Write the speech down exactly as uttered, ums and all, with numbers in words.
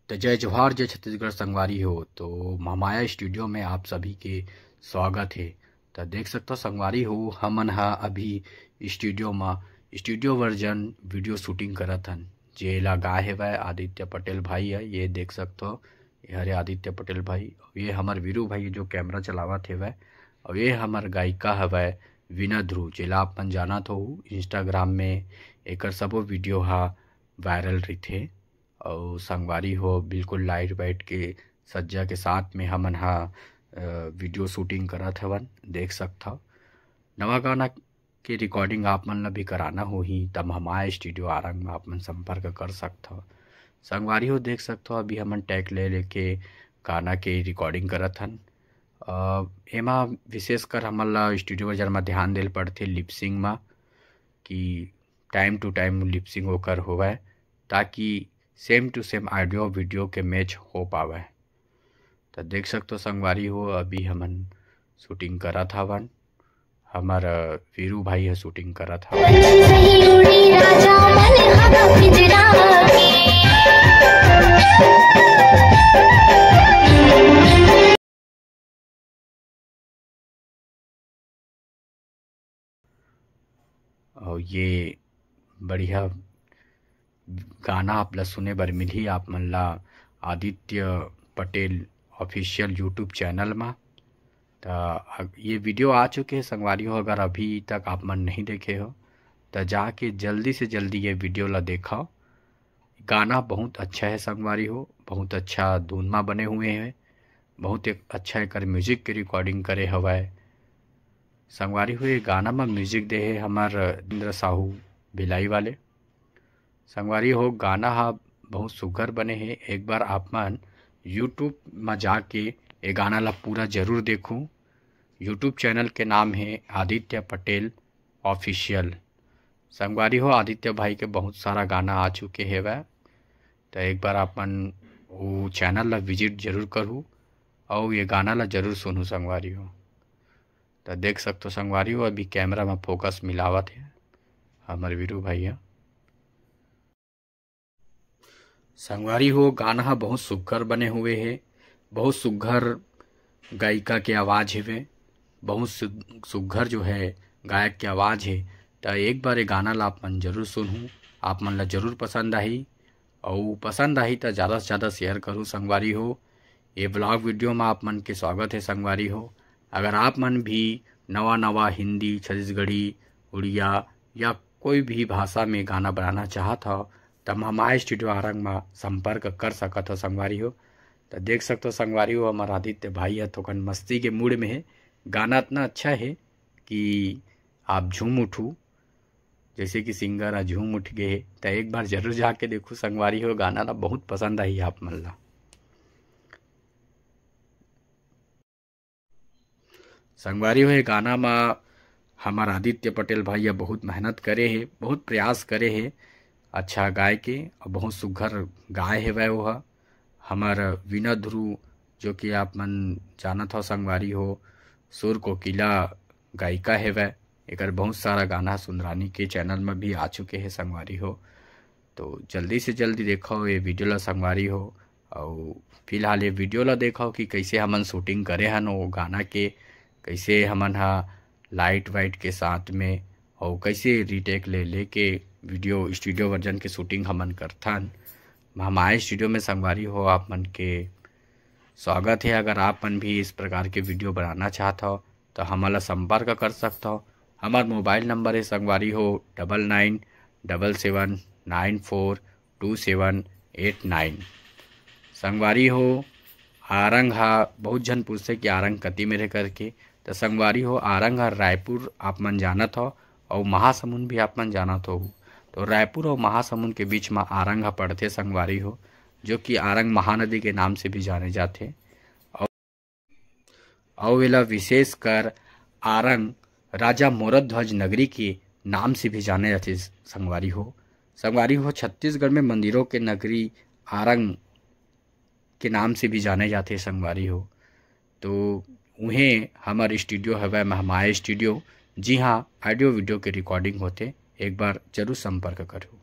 तो जय जोहार, जय छत्तीसगढ़ संगवारी हो। तो महामाया स्टूडियो में आप सभी के स्वागत है। तो देख सकते हो संगवारी हो, हमन हा अभी स्टूडियो में स्टूडियो वर्जन वीडियो शूटिंग करत हन, जेला गाए हेवय आदित्य पटेल भाई है। ये देख सकते हो, ये हरे आदित्य पटेल भाई, ये हमर वीरू भाई जो कैमरा चलावत हेवय, और ये हमर गायिका हवय वीना ध्रुव, जेला आप मन जानत हो इंस्टाग्राम में एकर सबो वीडियो हा वायरल रहिथे। और संगवारी हो, बिल्कुल लाइट वाइट के सज्जा के साथ में हमन हा वीडियो शूटिंग करत हवन। देख सकत हव, नवा गाना के रिकॉर्डिंग आप मन ला भी कराना होही, त महामाया स्टूडियो आरंग में आप मन संपर्क कर सकत हव। संगवारी हो, देख सकत हव, अभी हमन टैक ले लेके गाना के रिकॉर्डिंग करत हन। एमा विशेषकर हमन ला स्टूडियो वर्जन में ध्यान देल पड़थे लिपसिंग में, कि टाइम टू टाइम लिपसिंग ओकर होवय, ताकि सेम टू सेम ऑडियो वीडियो के मैच हो पावय। तो देख सकते हो संगवारी हो, अभी हमन शूटिंग करत हवन, हमर वीरू भाई ह शूटिंग करत हवन। और ये बढ़िया गाना आप ला सुने बर मिलही आप मन ला Aditya Patel official YouTube channel मा। त ये वीडियो आ चुके हे संगवारी हो, अगर अभी तक आप मन नहीं देखे हो त जाके जल्दी से जल्दी ये वीडियो ला देखव। गाना बहुत अच्छा है संगवारी हो, बहुत अच्छा धुन मा बने हुए हैं, बहुत एक अच्छा एकर म्यूजिक के रिकॉर्डिंग करे हवय। संगवारी हो, ये गाना मा म्यूजिक दे हे हमर इंद्र साहू भिलाई वाले। संगवारी हो, गाना हा बहुत सुघर बने हे। एक बार आप मन यूट्यूब मा जाके ये गाना ला पूरा जरूर देखू। यूट्यूब चैनल के नाम हे आदित्य पटेल ऑफिशियल। संगवारी हो, आदित्य भाई के बहुत सारा गाना आ चुके हेवय, त एक बार आप मन वो चैनल ला विजिट जरूर करहू और ये गाना ला जरूर सुनहू संगवारी हो। त देख सकते हो संगवारी हो, अभी कैमरा में फोकस मिलावत हे हमर वीरू भाई ह। संगवारी हो, गाना ह बहुत सुघर बने हुए हे, बहुत सुघर गायिका के आवाज़ हेवे, बहुत सु-, सुघर जो है गायक के आवाज़ हे। त एक बार ये गाना ला आप मन जरूर सुनहू, आप मन ला जरूर पसंद आही, अउ पसंद आही त ज़्यादा से ज़्यादा शेयर करू संगवारी हो। ये व्लॉग वीडियो में आप मन के स्वागत है संगवारी हो। अगर आप मन भी नवा नवा हिंदी, छत्तीसगढ़ी, उड़िया या कोई भी भाषा में गाना बनाना चाहत हो, त महामाया स्टूडियो आरंग में संपर्क कर सकत हो संगवारी हो। त देख सकते हो संगवारी हो, हमार आदित्य भाई ह थोकन मस्ती के मूड में है। गाना इतना अच्छा है कि आप झूम उठू, जैसे कि सिंगर ह झूम उठ गए है। त एक बार जरूर जाके देखू संगवारी हो, गाना ला बहुत पसंद आही आप मन ला। संगवारी हो, ये गाना मा हमार आदित्य पटेल भाई ह बहुत मेहनत करे हे, बहुत प्रयास करे हे अच्छा गाय के, और बहुत सुघर गाय हेवय वो ह। हमार वीना ध्रुव, जो कि आप मन जानत हो संगवारी हो, सुर कोकिला गायिका हेवय। एकर बहुत सारा गाना सुंदरानी के चैनल में भी आ चुके हे संगवारी हो। तो जल्दी से जल्दी देखो ये वीडियो ला संगवारी हो, और फिलहाल ये वीडियो ला देखो कि कैसे हमन शूटिंग करे हन वो गाना के, कैसे हमन हा लाइट वाइट के साथ में और कैसे रीटेक ले लेके वीडियो स्टूडियो वर्जन के शूटिंग हमन करथन। महामाया स्टूडियो में संगवारी हो, आप मन के स्वागत है। अगर आप मन भी इस प्रकार के वीडियो बनाना चाहत हो तो हमन ला संपर्क कर सकत हो। हमार मोबाइल नंबर है संगवारी हो double nine double seven nine four two seven eight nine. संगवारी हो, आरंग हा बहुत झन पूछथे कि आरंग कति मेर हे करके। तो संगवारी हो, आरंग हा रायपुर आप मन जानत हो, और महासमुंद भी आप मन जानत हो। तो रायपुर और महासमुंद के बीच में आरंग हा पड़थे संगवारी हो, जो कि आरंग महानदी के नाम से भी जाने जाथे। और, और एला विशेषकर आरंग राजा मोरध्वज नगरी के नाम से भी जाने जाथे संगवारी हो। संगवारी हो, छत्तीसगढ़ में मंदिरों के नगरी आरंग के नाम से भी जाने जाथे संगवारी हो। तो उहें हमर स्टूडियो हवय महामाया स्टूडियो, जी हाँ, ऑडियो वीडियो के रिकॉर्डिंग होथे। एक बार जरूर संपर्क करो।